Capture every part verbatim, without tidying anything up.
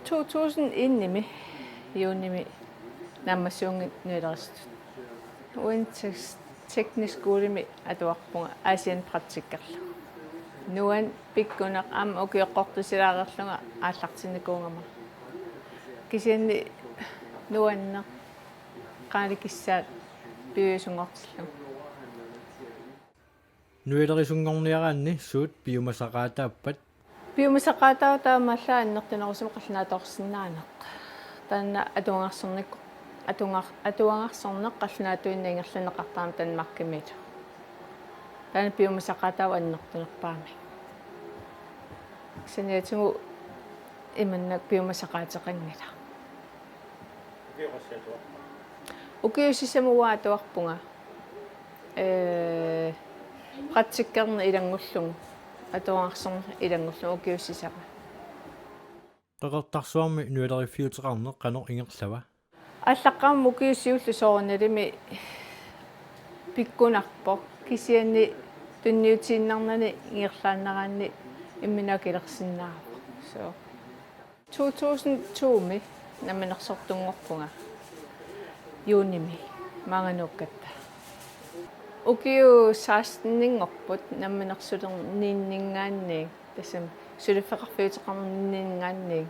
To tusind en-imi juunimi naammassivunnginnama nuilerisutut. Uani teknisk skolemi atuarpunga Asian praktikkerlunga. Nuann pikkunaq aamma ukioqqortusilaareerlunga aallartinnikuugama. Kisianni nuanneq qaalikissaat piviusunngortillugu. Nuilerisunngorniaraanni suut piumasaqaataappat? Piumasaqaataavoq taamaallaat annertunerusumik qallunaatoorsinnaaneq. Taanna atuagarsornik-, atugar-, atuagarsorneq qallunaatuinnaq ingerlanneqartarami Danmarkimilu. Taanna piumasaqaataavoq annertunerpaamik. Saniatigut imannak piumasaqaateqanngilaq. Ukiut sisamat uanga atuarpunga. Ee, praktikkerneq ilanngullugu, atuagarsorneq ilanngullugu ukiut sisamat. Qeqertarsuarmi nuileriffiuteqarneq qanoq ingerlava? Aallaqqaammut ukiut siulliit soorunalimi pikkunarpoq, kisianni tunniutiinnarnani ingerlaannaraanni imminut akilersinnaavoq. So. To tusind to-mi namminersortunngorpunga juunimi maanga nuukkatta. Ukiut seksten-inngorput namminersulerniinninngaanniit, tassami suliffeqarfiuteqarniinninngaanniit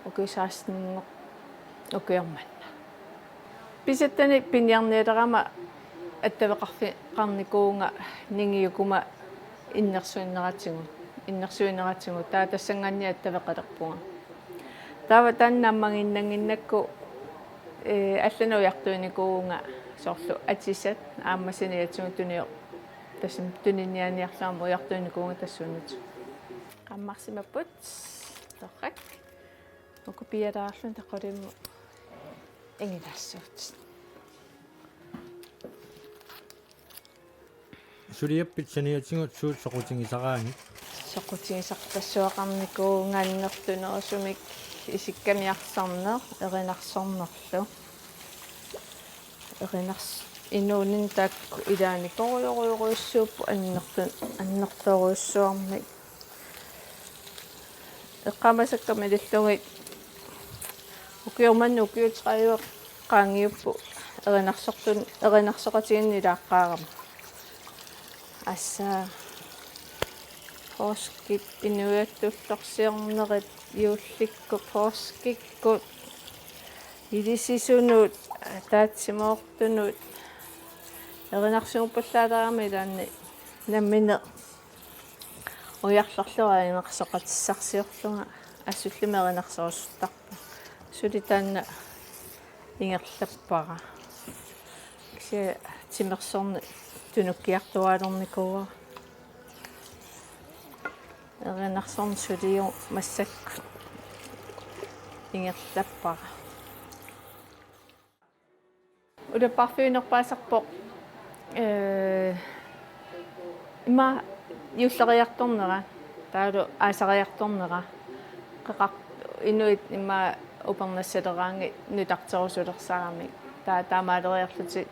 ukiut seksten-inngorput ukioq manna. Pisattanik piniarnialerama attaveqarfeqarnikuuvunga ningiukuma innersuinneratigut, innersuinneratigut, taava tassanngaanniit attaveqalerpunga. Taava taanna ammaginnannginnakku, ee, allanik ujartuinikuuvunga soorlu atisat aamma saniatigut tunio-, tassami tuniniaaniarlugit aamma ujartuinikuuvunga tassuunatik. Qaammarsimapput, torrak, uku piialaarlugit qulimmut ingilaassuutit. Suliappit saniatigut suut soqutigisaraannik? Soqutigisarpassuaqarnikuuvunga annertunerusumik isikkamiarsarneq erinarsornerlu. Erinars-, inuuninni taakku ilaanikoorujoorujorujussuupput annertun-, annertoorujussuarmik. Eqqaamasakka malillugit ukioq manna ukiut tredive qaangiupput erinarsortun-, erinarsoqatigiinneq ilaaqqaarama. Assa poorskit inuiattulluarsiornerit juullikkut poorskikkut ilisisunut ataatsimoortunut erinarsuuppallaalaarama ilaanni nammineq ujarlerlunga erinarsoqatissarsiorlunga assullumi erinarsorusuttarpunga. Suli taanna ingerlappara. Kisianni timersorneq tunukkiartuaalernikuuara. Erinarsorneq suliu massakkut ingerlappara. Ulappaarfiunerpaasarpoq, ee, ima juulleriartornera, taavalu aasariartornera, qeqar-, inuit ima upernassaleraangamik nutarterusulersaramik. Taa-, taamaaleriarlutik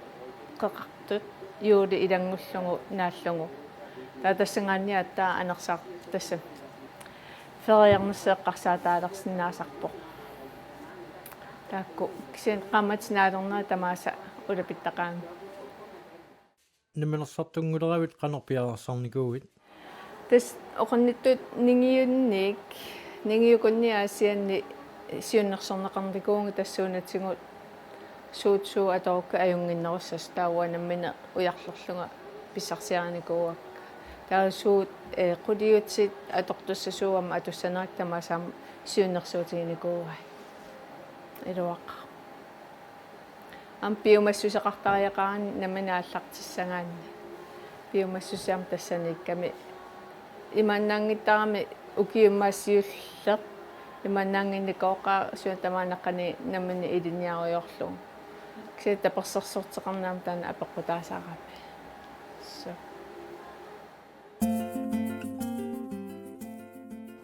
qeqartut juuli ilanngullugu naallugu. Taava tassanngaanniit aatsaat anersaar-, tassami feriarnissaq eqqarsaataalersinnaasarpoq. Taakku kisianni qaammatit naalernerat tamaasa ulapittaqaanga. Namminersortunnguleravit qanoq piareersarnikuuit? Tassa oqarnittut ningiunniit, ningiukunniit Aasianni siunnersorneqarnikuuvunga tassuunatigut suut suut atorukkit ajunnginnerussasoq, taava uanga nammineq ujarlerlunga pissarsiarinikuuakka. Taava suut, ee, quliutit atortussasuut aamma atussanerat tamaasa aamma siunnersuutiginikuuai. Iluaqaaq. Aamma piumassuseqartariaqarani nammineq aallartissagaanni. Piumassuseq aamma tassaniikkami. Imaannaanngittarami ukiummat siulleq. Imaannaannginnikuuara suna tamaana qanoq nammineq ilinniarujoorlugu. Kisianni tapersersorteqarneq aamma taanna apeqqutaasarami. So.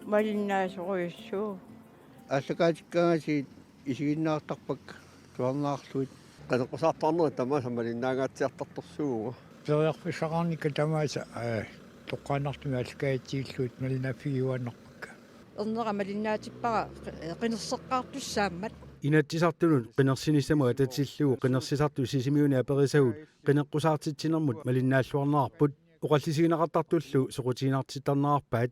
Malinnaasorujussuuvoq. Aallakaatikkaangatsigu isiginnaartarpakka tusarnaarlugit. Qineqqusaartarnerit tamaasa malinnaangaatsiartartorsuuvunga. Periarfissaqarnikka tamaasa, ee, toqqaannartumik aallakaatitsillugit malinnaaffigiuaannarpakka. Ernera malinnaatippara qi-, qinerseqqaartussaammat. Inatsisartunut qinersinissamut atatillugu qinersisartut Sisimiuni aperisagut qineqqusaartitsinermut malinnaalluarnerarput. Oqallisigineqartartullu soqutiginartittarnerarpaat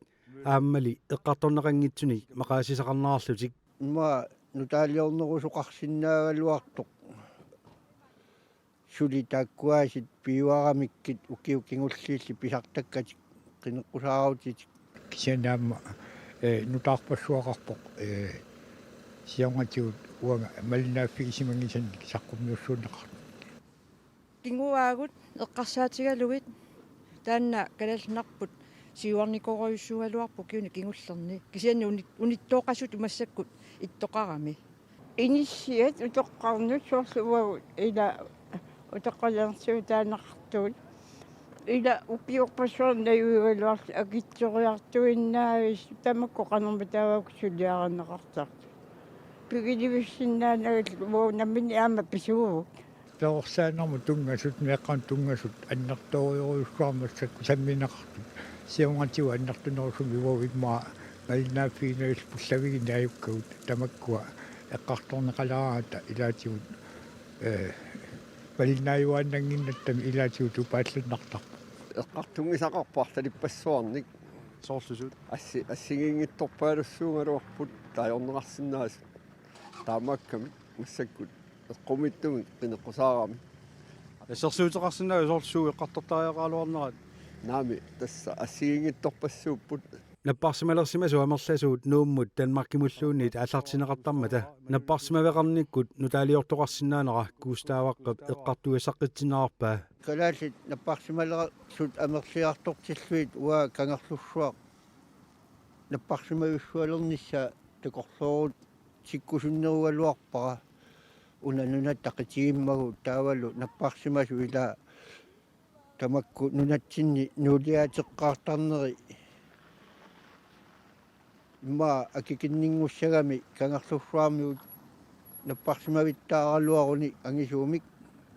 aammali eqqartorneqanngitsunik maqaasisaqarnerarlutik. Immaqa nutaaliornerusoqarsinnaagaluartoq suli taakkuaasiit piuaramikkit ukiut kingulliit pisartakkatik qineqqusaarutitik. Kisianni aamma, eh, nutaarpassuaqarpoq, eh, siornatigut uanga malinnaaffigisimanngisannik saqqummiussuunneqartoq. Kinguaagut eqqarsaatigalugit taanna kalaallinarput siuarnikorujussuugaluarpoq ukiuni kingullerni. Kisianni uni-, unittooqasutut massakkut ittoqarami. Inissiat utoqqarnut soorlu uagut ila utoqqalinersiutaanneqartugut. Ila ukiorpassuarni najugaluarlutik akitsoriartuinnaavissut tamakku qanormitaava suliarineqartartut. Pigilivissinnaanagallit uagut nammineq aamma pisuuvugut. Perorsaanermut tunngasut, meeqqanut tunngasut annertoorujussuarmik massakkut sammineqartut. Siornatigut annertunerusumik uagut immaqa malinnaaffigineqarluta pullavigineq ajukkagut tamakkua eqqartorneqaleraangata ilaatigut, eh, malinnaajuaannannginnattami ilaatigut tupaallannartarpoq. Eqqartunngisaqarpoq arlalippassuarnik. Soorlu suut? Assi-, assigiinngitsorpaalussuugaluarput taagorneqarsinnaasut. Taamaakkami massakkut eqqumiittumik qineqqusaarami. Assersuuteqarsinnaavat soorlu suut eqqartortariaqaraluarnerat? Naamik, tassa assigiinngitsorpassuupput. Napparsimalersimasut amerlasuut Nuummut Danmarkimulluunniit aallartinneqartarmata napparsimaveqarnikkut nutaaliortoqarsinnaanera Gustav Aqqep eqqartugassaqqitsinneqarpaa. Kalaallit napparsimalersut amerliartortillugit uanga Kangerlussuaq napparsimajussualernissaa takorloorut tikkusunnerugaluarpara una nunatta qitigimmagu taavalu napparsimasut ila tamakku nunatsinni nuuliaateqqaartarneri immaqa akikinninngussagami Kangerlussuarmiut napparsimavittaaraluaruni angisuumik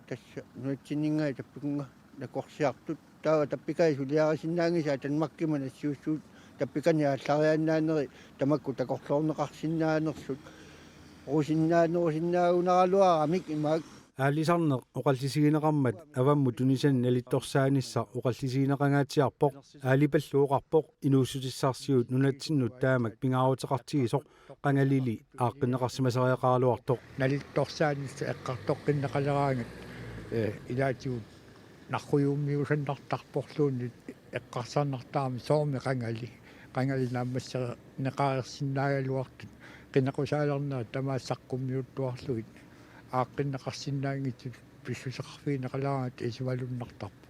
tassa nunatsinninngaanniit tappikunga nakorsiartut. Taava tappikai suliarisinnaanngisaat Danmarkimut nassiussuut tappikani aallariaannaaneri tamakku takorloorneqarsinnaanersut orusinnaanerusinnaagunaraluaramik imaak. Aalisarneq oqallisigineqarmat avammut tunisani nalittorsaanissaq oqallisigineqangaatsiarpoq. Aalipallu oqarpoq inuussutissarsiut nunatsinnut taamak pingaaruteqartigisoq qangalili aaqqinneqarsimasariaqaraluartoq. Nalittorsaanissaq eqqartoqqinneqaleraangat, eh, ilaatigut narrujuummiusannartarporluunniit eqqarsarnartarami soormi qangali, qangali naammassineqareersinnaagaluartut qineqqusaalernerat tamaasa saqqummiuttuarlugit aaqqinneqarsinnaanngitsutut pissuseqarfigineqaleraangat isumalunnartarpoq.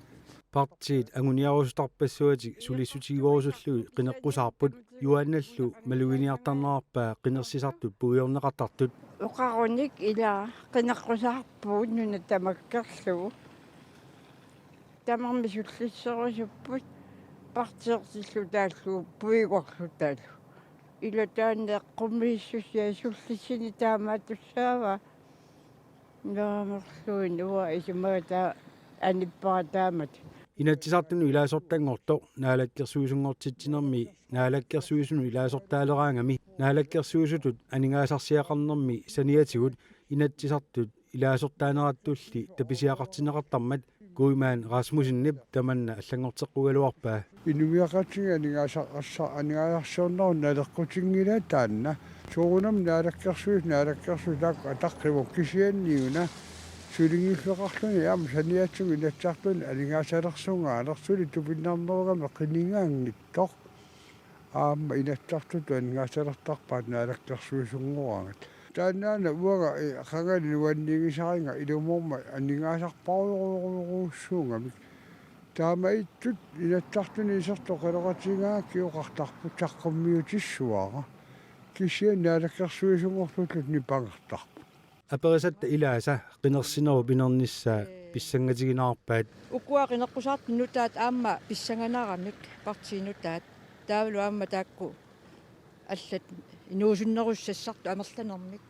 Partiit anguniarusutarpassuatik sulissutigerusullugit qineqqusaarput, Juaannallu maluginiartarnerarpaa qinersisartut puigorneqartartut. Oqarunik ila qineqqusaarpugut nuna tamakkerlugu. Tamarmik sullisserusupput partiiortillutaallu puigorlutaallu. Ila taanna eqqumiissusia sullissini taamaattussaavaa. Naamerluin uanga isumagata anippara taamatut. Inatsisartunut ilaasortanngortoq naalakkersuisunngortitsinermi naalakkersuisunut ilaasortaaleraangami naalakkersuisutut aningaasarsiaqarnermi saniatigut Inatsisartut ilaasortaanerattulli tapisiaqartinneqartarmat Kuimaan Rasmussenip tamanna allanngorteqqugaluarpaa. Inuiaqatigiit aningaasaqarsa-, aningaasarsiornermut naleqqutinngilaat taanna. Soorunami naalakkersuisut, naalakkersuisut taakku ataqqivut kisianniuna sulinngilluaqarluni aamma saniatigut Inatsisartuni aningaasalersugaaneq suli tupinnarnerugami qinigaanngitsoq. Aamma Inatsisartutut aningaasalertarpaat naalakkersuisunngoraangat. Taannaana uanga, eh, qangali nuanniigisariga ilumoormat aningaasarparujorujorujussuugamik. Taamaattut Inatsisartuni isertut qineqqusaartitsigaangakkit oqartarput saqqummiutissuara. Kisianni naalakkersuisunngortutut nipangertarput. Aperisatta ilaasa qinersinerup inernissaa pissangatigineqarpaat. Ukua qineqqusaartut nutaat aamma pissanganaramik, partiit nutaat. Taavalu aamma taakku allat inuusunnerussassartut amerlanermik.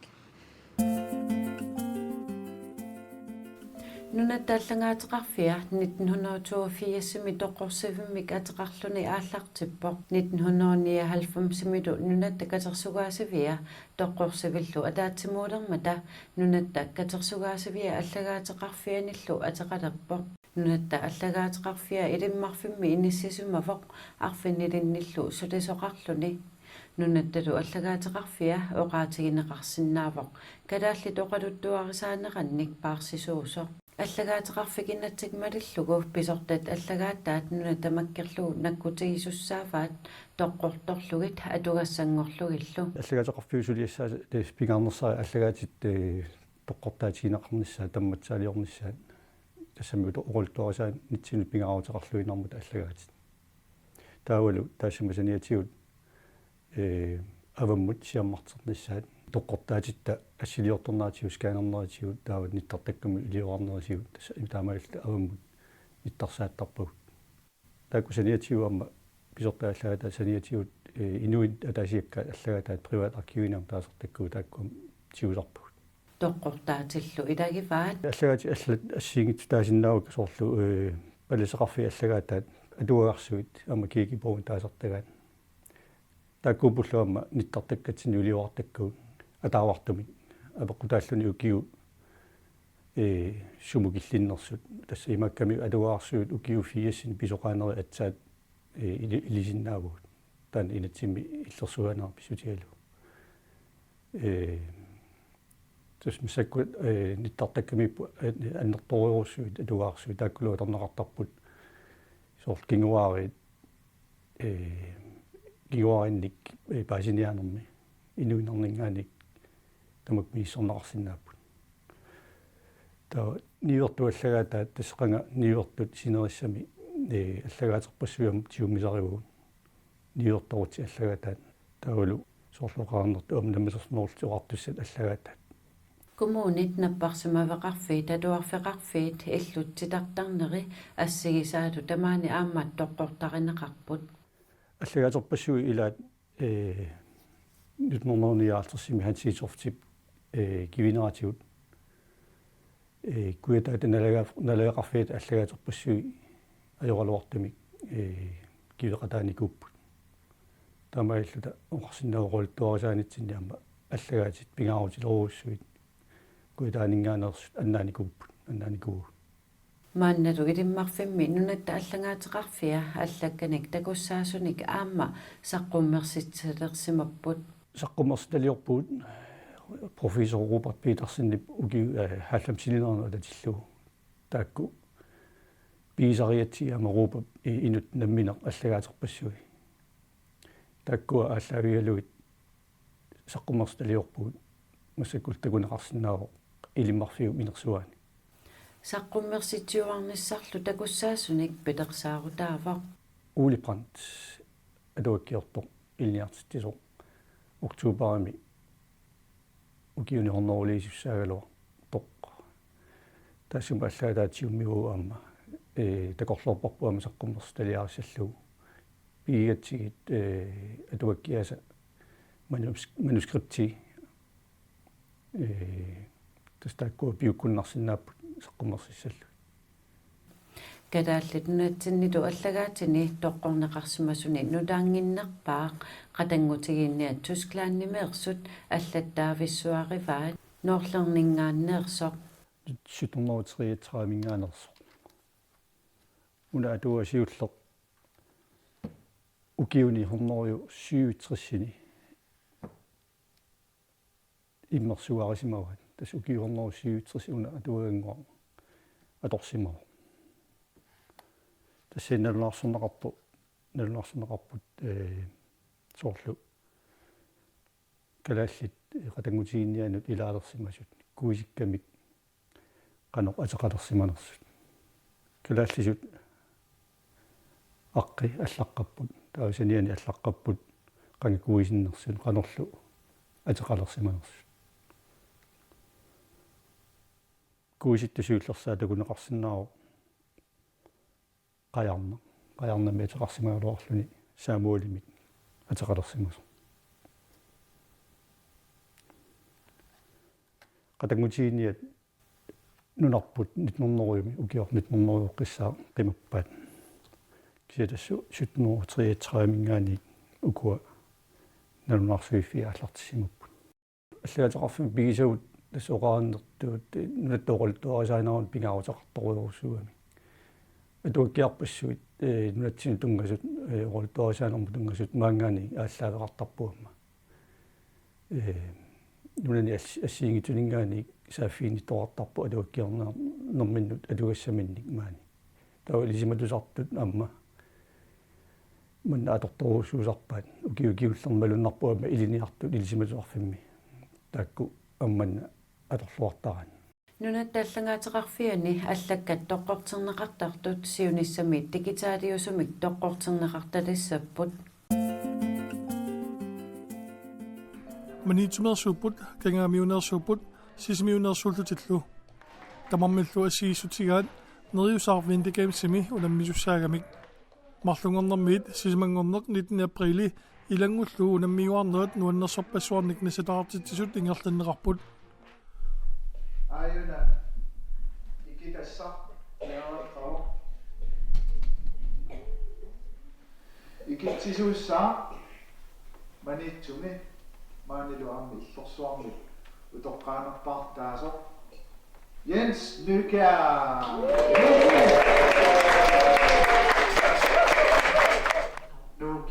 Nunatta allagaateqarfia nitten hundrede toogfirsimi toqqorsivimmik ateqarluni aallartippoq. Nitten hundrede nioghalvfemsimilu Nunatta Katersugaasivia toqqorsivillu ataatsimuulermata Nunatta Katersugaasivia allagaateqarfianillu ateqalerpoq. Nunatta allagaateqarfia Ilimmarfimmi inissisimavoq arfinilinnillu sulisoqarluni. Nunattalu allagaateqarfia oqaatigineqarsinnaavoq kalaallit oqaluttuarisaanerannik paarsisuusoq. Allagaateqarfik inatsit malillugu pisortat allagaataat nuna tamakkerlugu nakkutigisussaavaat toqqortorlugit atugassanngorlugillu. Allagaateqarfiup suliassaasa pingaarnersaat allagaatit, eh, toqqortaatigineqarnissaat tammatsaaliornissaat tassami oqaluttuarisaanitsinnut pingaaruteqarluinnarmata allagaatit. Taavalu taassuma saniatigut, eh, avammut siammarternissaat toqqortaatitta assiliortorneratigut, scannerneratigut, taava nittartakkamut iliorarneratigut, tassa taamaalilluta avammut nittarsaattarpagut. Taakku saniatigut aamma pisortat allagaataat saniatigut, eh, inuit ataasiakkaat allagaataat privatarkivinik taasartakkagut taakku aamma tigusarpagut. Toqqortaatillu ilagivaat. Allagaatit allat assigiinngitsut taasinnaavakka soorlu, eh, palaseqarfiit allagaataat atuagarsuit aamma kirkebogen taasartagaat. Taakkuuppullu aamma nittartakkatsinnut iliorartakkagut ataavartumik. Apeqqutaalluni ukiut, eh, sumut killinnersut. Tassa imaakkami atuagarsuit ukiut firsinik pisoqaanerit aatsaat, eh, ili-, ilisinnaavagut. Taanna inatsimmi illersugaanera pissutigalugu. Eh, tassa massakkut, eh, nittartakkamiipput, eh, annertoorujussuit atuagarsuit taakkulu atorneqartarput. Soorlu kinguaariit, eh, kinguaariinnik, eh, paasiniaanermi inuinnarninngaanniit tamakku misissorneqarsinnaapput. Taava niuertut allagaataat tassa qanga niuertut sinerissami, eh, allagaaterpassuit aamma tigummisarivagut. Niuertorutsit allagaataat taavalu soorlu oqarnertut aamma namminersornerullutik oqartussat allagaataat. Kommunit napparsimaveqarfiit, atuarfeqarfiit illut titartarneri assigisaalu tamaani aamma toqqortarineqarput. Allagaaterpassuit ilaat, eh, nitten hundrede nioghalvtredsimi Hans Hedtofttip, eh, kivineratigut, eh, Kujataata nalaga-, nalageqarfiata allagaaterpassuit ajoraluartumik, eh, kiveqataanikuupput. Taamaalilluta oqarsinnaavoq oqaluttuarisaanitsinni aamma allagaatit pingaarutilerujussuit Kujataaninngaanneersut annaanikuupput, annaanikuuagut. Maannalu Ilimmarfimmi Nunatta allagaateqarfia allakkanik takussaasunik aamma saqqummersitsilersimapput. Saqqummersitaliorpugut professor Robert Petersenip ukiu-, eh, halvfemsilinerani atatillugu. Taakku pigisariatsigit aamma Robert i-, inuk nammineq allagaaterpassui. Taakkua aallaavigalugit saqqummersitaliorpugut, massakkut takuneqarsinnaavoq Ilimmarfiup inersuaani. Saqqummersitsiuarnissarlu takussaasunik pilersaarutaavoq. Ole Brandt atuakkiortoq ilinniartitsisoq oktobarimi ukiuni hunnoruliisussaagaluartoq. Taassuma allagaataat tigummivagut aamma, eh, takorloorparput aamma saqqummersitaliarissallugu. Pigigatsigit, eh, atuakkiaasa manus-, manuskripti, eh, tassa taakkua piukkunnarsinnaapput saqqummersissallugit. Kalaallit Nunatsinnilu allagaatini toqqorneqarsimasuni nutaannginnerpaaq qatanngutigiinniat Tysklandimeersut allattaavissuarivaat Noorlerninngaanneersoq. Sytten hundrede treogtrediveminngaanneersoq. Una atuagaq siulleq ukiuni hunnoruju syvogtresini immersugaarisimavaat. Tassa ukiut hunnoruju syvogtres una atuagannguaq atorsimavoq. Tassa nalunaarsorneqarpoq, nalunaarsorneqarput, eh, soorlu kalaallit qatanngutigiinniannut ilaalersimasut kuisikkamik qanoq ateqalersimanersut. Kalaallisut aqqi allaqqapput, taava saniani allaqqapput, qanga kuisinnersut, qanorlu ateqalersimanersut. Kuisittut siullersaat takuneqarsinnaavoq qajarnaq. Qajarnamik ateqarsimagaluarluni Samuelimik ateqalersimasoq. Qatanngutigiinniat nunarput nitten hundrede-mi, ukioq nitten hundrede-qqissaaq qimappaat. Kisianni tassa sytten hundrede treogtredive-minngaanniit ukua nalunaarsuiffiit aallartissimapput. Allagaateqarfimmik pigisagut tassa oqareernertut nunatta oqaluttuarisaanermut pingaaruteqartorujussuugamik. Atuakkiarpassuit, eh, nunatsinni tunngasut, eh, oqaluttuarisaanermut tunngasut maanngaanniit aallaaveqartarput aamma. Eh, nunani ass-, assigiinngitsuninngaanniit saaffiginnittoqartarpoq atuakkiornerminnut atugassaminnik maani. Taava ilisimatusartut aamma manna atortorujussuusarpaat. Ukiut ukiullerni malunnarpoq aamma ilinniartut ilisimatusarfimmi. Taakku aamma manna atorluartaraat. Nunatta allagaateqarfiani allakkat toqqorterneqartartut siunissami digitaaliusumik toqqorterneqartatissapput. Maniitsumeersuupput, Kangaamiuneersuupput, Sisimiuneersuullutillu. Tamarmillu assigiissutigaat Neriusaaq Vintergamesimi unammisussaagami. Marlunngornermiit sisamanngorneq nittende aprili ilanngullugu unammiuaarnerat nuannersorpassuarnik nassataqartitsisut ingerlanneqarput. Aajuna ikitassaq, iaaqqavoq. Ikitsisuussaaq Maniitsumi maanilu aamma illorsuarmi utoqqaanerpaartaasoq Jens Nykjær. Nuuk. Nuuk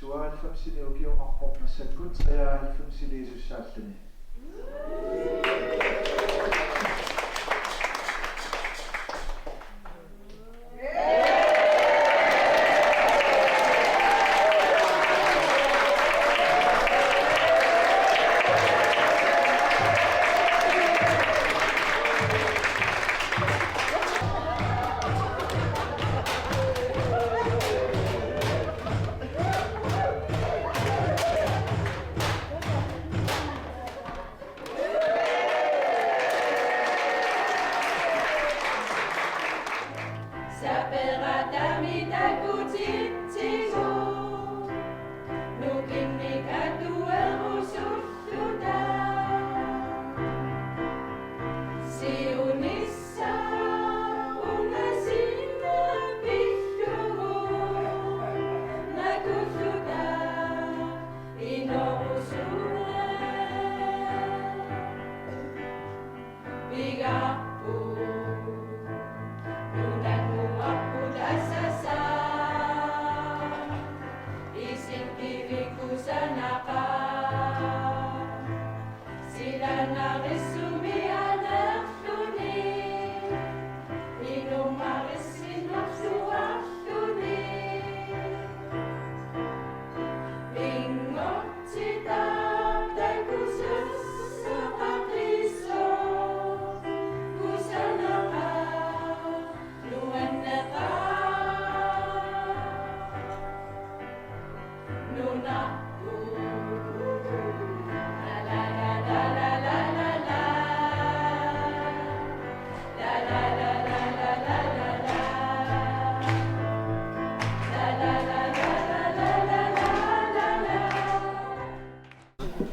tooghalvfemsini ukioqarpoq, massakkut treoghalvfemsiliisussaalluni.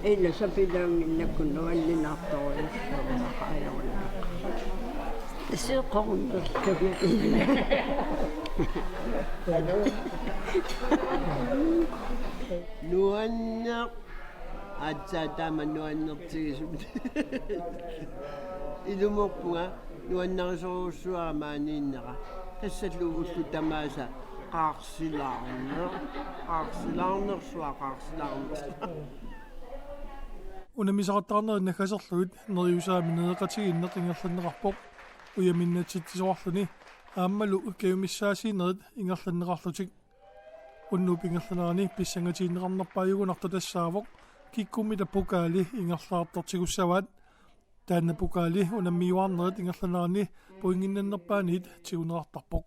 Ila sapilaannginnakku nuanninartorujussuuvoq ajoraluartoq. Siuqornerlugit. Nuanneq. Aatsaat taama nuannertigisumik. Ilumoorpunga nuannarisorujussuara maaniinnera. Tassalu ullut tamaasa qaarsilaarneq, qaarsilaarnersuaq, qaarsilaarnersuaq. Unammisaqattaarnerit naggaserlugit Neriusaami nereqatigiinneq ingerlanneqarpoq. Ujaminnatsitsisoqarluni aammalu kajumissaasiinerit ingerlanneqarlutik. Unnuup ingerlanerani pissangatigineqarnerpaajugunartoq tassaavoq kikkummita pokaali ingerlaartortigussavaat. Taanna pokaali unammiuaarnerit ingerlanerani pointinnannerpaaniit tiguneqartarpoq.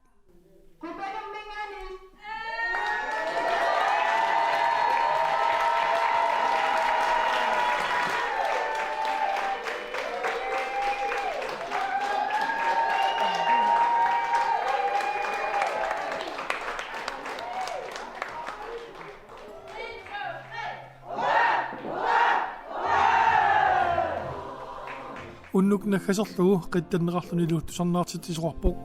Unnuk naggaserlugu qitsanneqarlunilu tusarnaartitsisoqarpoq.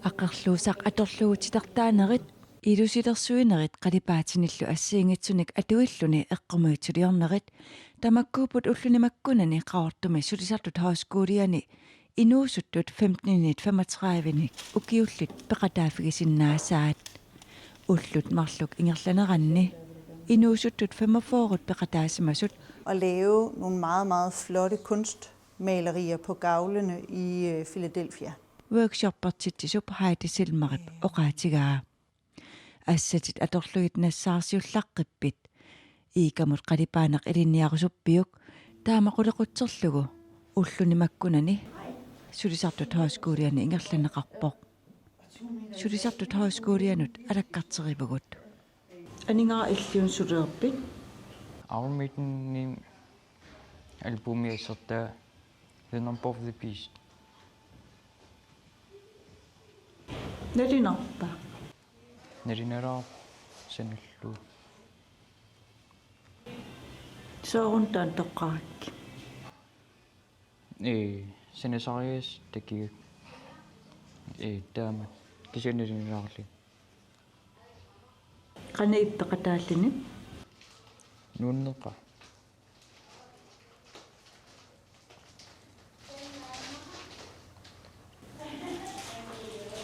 Aqerluusaq atorlugu titartaanerit, ilusilersuinerit qalipaatinillu assigiinngitsunik atuilluni eqqumiitsuliornerit, tamakkuupput ulluni makkunani Qaqortumi sulisartut højskoliani inuusuttut femtenit femogtredivenik ukiullit peqataaffigisinnaasaat. Ullut marluk ingerlaneranni inuusuttut femogfyrret peqataasimasut. At lave nogle meget, meget flotte kunstmalerier på gavlene i, øh, Philadelphia. Workshoppertitsisup Heidi Selmerip oqaatigaa. Assatit atorlugit nassaarsiullaqqippit? Iikamut qalipaaneq ilinniarusuppiuk? Taama qulequtserlugu ulluni makkunani sulisartut højskoliani ingerlanneqarpoq. Sulisartut højskolianut alakkarterivugut. Aningaaq, illit sulereerpit? Iron Maideni albumi assertaa The Number of the Beast. Nalinarpa? Nalinaraa sanillu. Sooruna taanna toqqarakkit? Ee, sanasariaaseq takigakku. Ee, taama. Kisianni nalinaarluni. Qanoq ippa peqataalluni? Nuanneqaaq.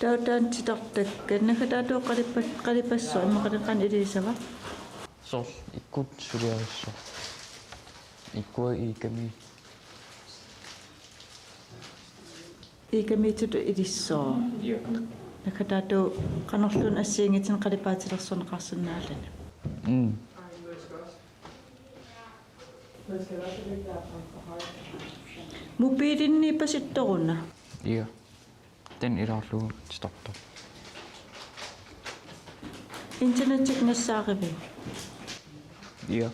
Taava taanna titartakka, naggataatigut qalipa-, qalipassuit immaqa qanoq ilisavat? Soorlu ikkut suliarissavat. Ikkua iikami. Iikamiititut ilissavat. Ja. Naggataatigut qanorluunniit assigiinngitsunik qalipaatilersorneqarsinnaalluni? Mm. Mobilinni ipasittoruna? Ja. Den ilaarlugu titartoq. Internettikkut nassaarivit? Ja.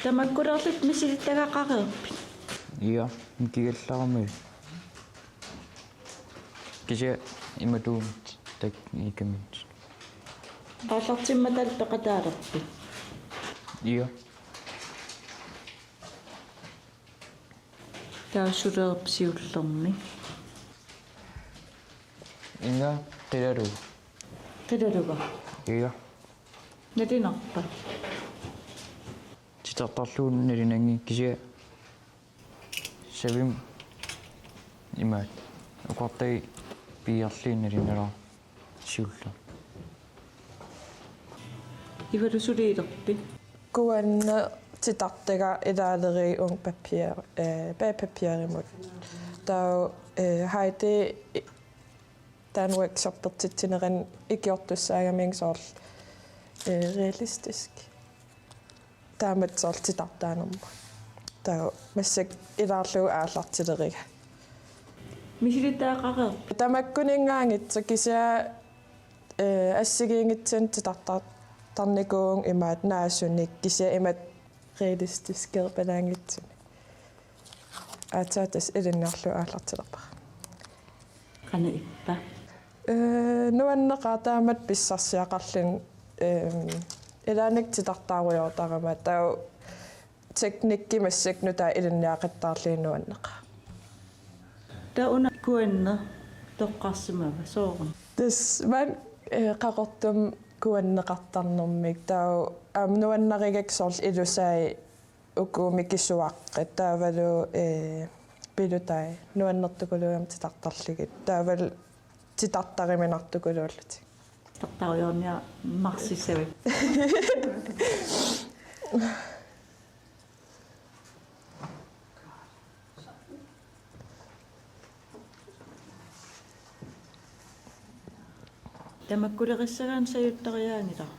Tamakkulerlutit misilittagaqareerpit? Ja, mikigallarami. Kisianni imatut taakku iikamiit. Aallartimmata peqataalerpit? Ja. Taava sulereerpit siullermik? Inga qilalugu. Qilalugu? Ja. Nalinarpa? Titartarlugu nalunanngilaq kisianni savimik imaattoq. Oqartai piiarlugit nalunalaarpoq siullermik. Ivalu, sulilerpit? Kuanna titartaga ilaaleriga uunga papir, eh, bagpapirimut. Taava, eh, Heidi taanna workshoppertitsinerani ikiortussaagamiuk soorlu, eh, realistisk. Taamatut soorlu titartaanermut. Taava massakkut ilaarlugu aallartileriga. Misilittagaqareerpit? Tamakkuninngaanngitsoq kisianni, eh, assigiinngitsunik titartar-, Tarnikuun imaat naasunik kisianni imaat realistiskit palaanngitsunik. Aatsaat tassa ilinniarlugu aallartilerpara. Qanoq ippa? Ee, nuanneqaaq taamatut pissarsiaqarluni, ehm, ilaanni titartaarujoortarama taava teknikki massakkut nutaaq ilinniaqattaarluni nuanneqaaq. Taava una kuanneq toqqarsimava sooruna? Tassa maani, ee, Qaqortumi kuanneqartarnermik taava aamma nuannarigakku soorlu ilusai uku mikisuaqqat taavalu, ee, pilutai nuannertukuluugamik titartarlugit taavalu titartariminartukuluullutik. Titartaarujoorniarsimassavit? Tamakkulerissagaanni sajuttariaanngilaq.